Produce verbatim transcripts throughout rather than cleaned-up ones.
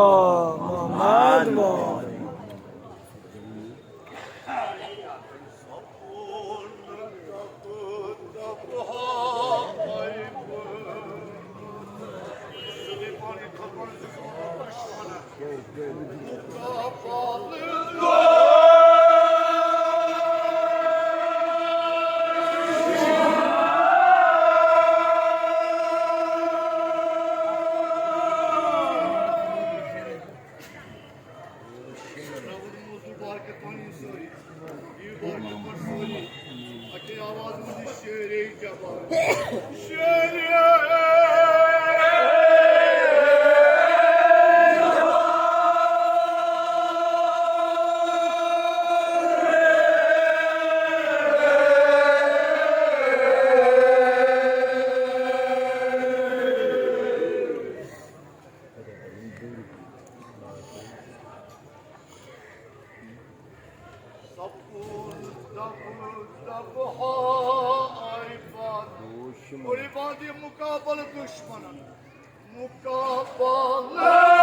محمد، محمد۔ اکے آواز منٛز شعرے جبار۔ شعرے۔ سپُد دبہٕ دبہٕ ہا آیہِ پتھ۔ اور یہِ وَنہِ مُقابلہٕ دُشمَنَن۔ مُقابلہٕ۔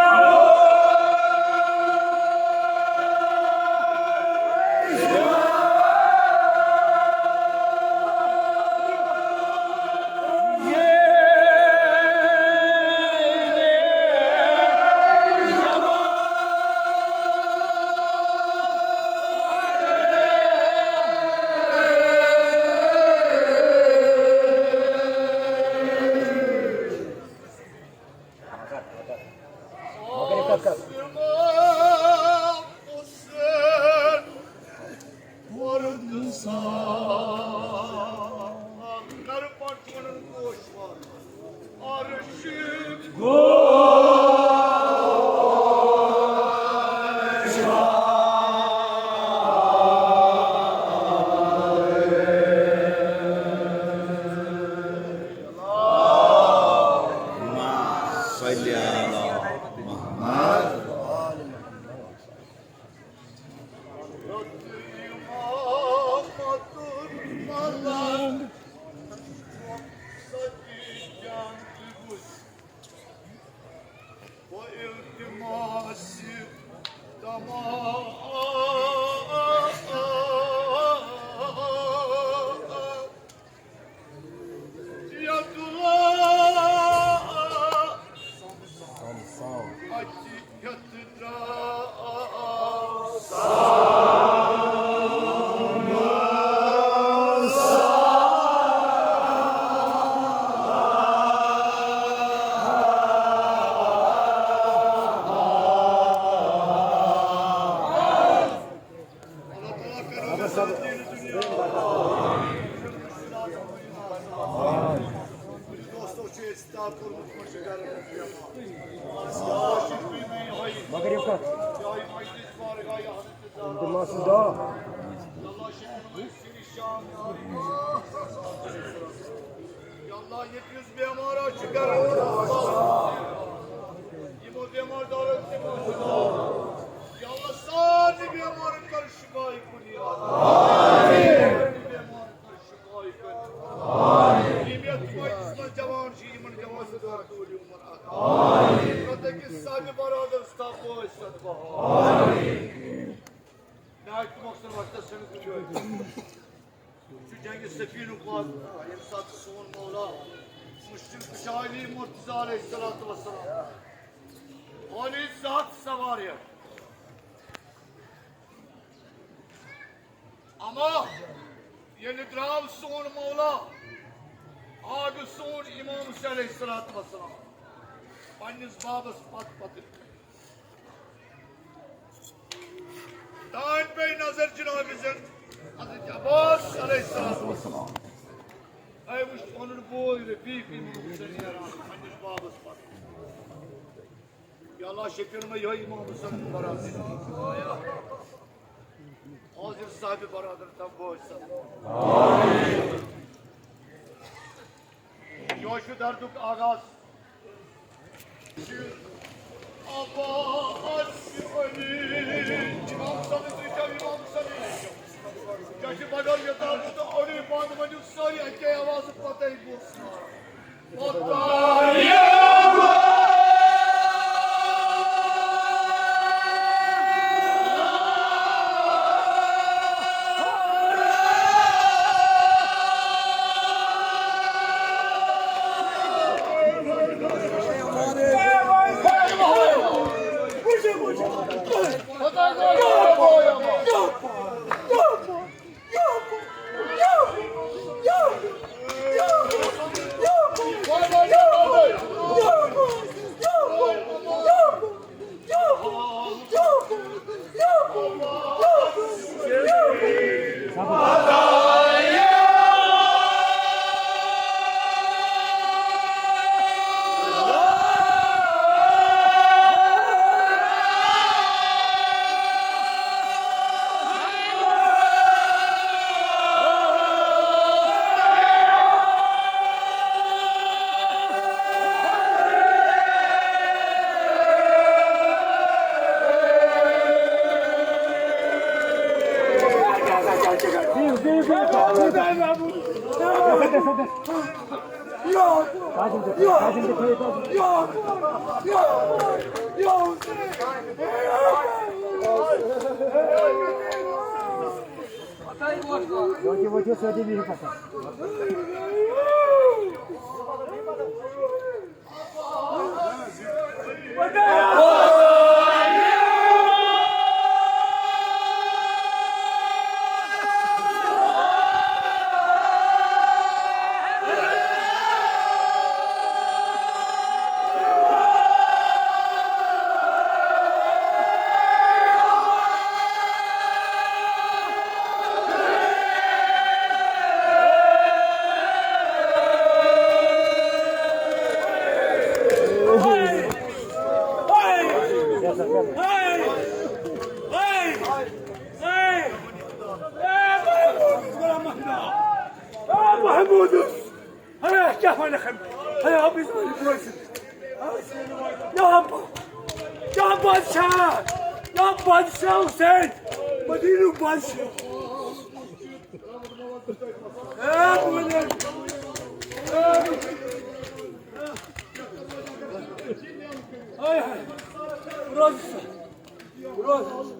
و التماس تمام۔ مگر یہِ کَتھ؟ یا اللہ، ییٚتہِ یُس بیمار آسہِ، چھُ کران۔ یِمو بیمار دارن تہِ وَنو۔ یا اللہ، سارنٕے بیمارن کر شفاعی کُنی۔ آمین۔ سارنٕے بیمارن کر شفاعی کُنی۔ آمین۔ یِم یَتھ مجلسس منٛز جوان چھِ، یِمن جوانن کر طوٗلِ عمر عطا۔ آمین۔ پرٛٮ۪تھ أکِس صاحبِ برادرس تھاو بٲژ صدقہٕ۔ آمین۔ مےٚ آسہِ تِمو سۭتۍ وۄستَس چھَنہٕ کُنہِ جایہِ۔ یہِ چھُ جنگِ صفینُک واقعہٕ، ییٚمہِ ساتہٕ سون مولا مُشرِک کُشا علی مرتضیٰ علیہ الصلوۃ والسلام عٲلی ذات سوار ہٮ۪تھ۔ اما ییٚلہِ درٛاو سون مولا، آو سون امام حسین علیہ الصلوۃ والسلام پننِس بابس پتہٕ پتہٕ۔ تام پیٚیہِ نظر جناب زن حضرت عباس علیہ السلام۔ اے وٕچھ پنُن بوے رفیق امام حسین نیران پننِس بابس پتہٕ۔ یا اللہ شفیع مےٚ یِہوٚے امام حسین برادری۔ حاضر صاحبِ برادر تھاو بٲژ صدقہٕ۔ یِہوٚے چھُ دردُک آغاز۔ عباس علی، امام صٲب، تُہۍ چھِو امام صٲب؟ کیٛاہ چھِ بغٲر یہِ دردُک تہٕ اوٚڑُے بنٛد ؤنِو سٲری اَکے آوازٕ پَتَے بوزناوان۔ محمود! اے، کیٛاہ وَنَکھ؟ اے، حافظ علی بوزِ۔ یا با-، یا بادشاہ، یا بادشاہ حسین، مدینُک بادشاہ۔ اے، بوزِ۔ اے، اے، روز، روز۔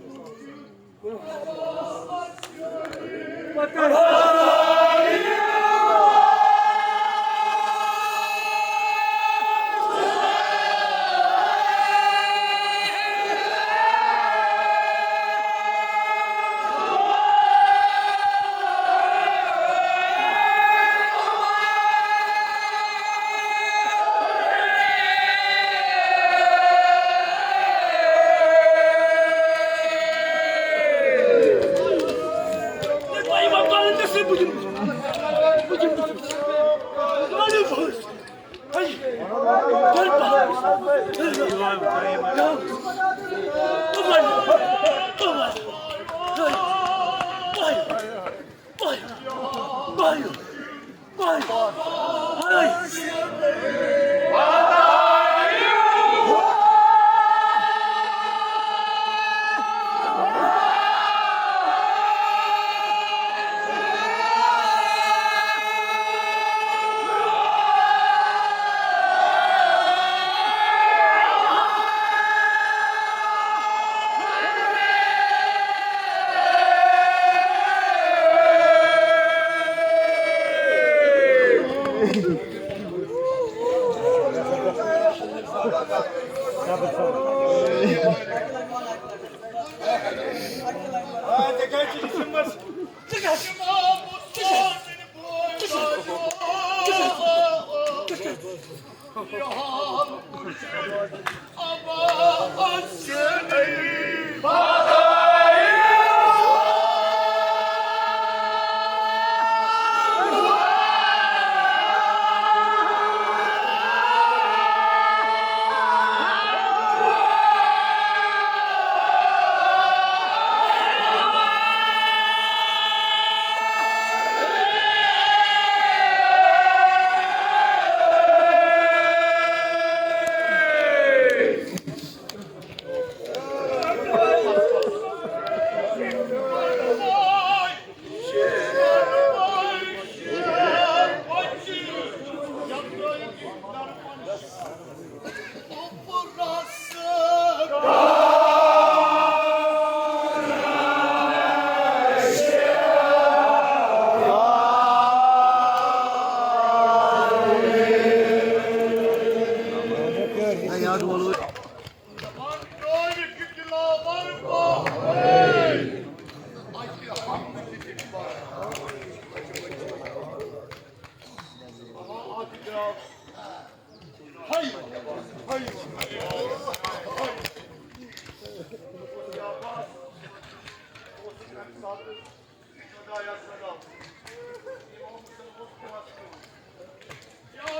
Ya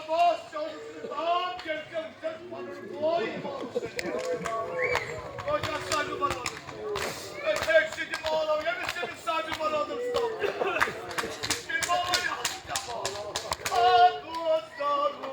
bas, canım, tamam, gel, gel, gel, bana koy, bana seni. Koy, gel, saygı bana. Öpek seni, oğlum, ya biz seni saygı bana alırsın. Seni bana ya, ya bana. Ah, dostlarım.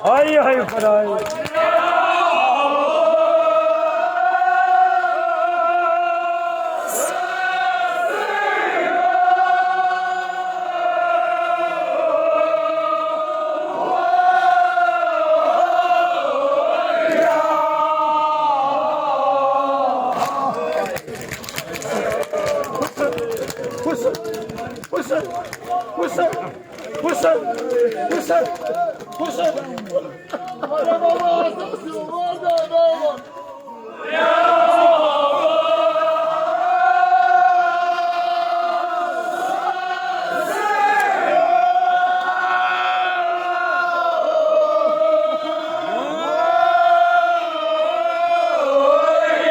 ہاے ہاے خداے۔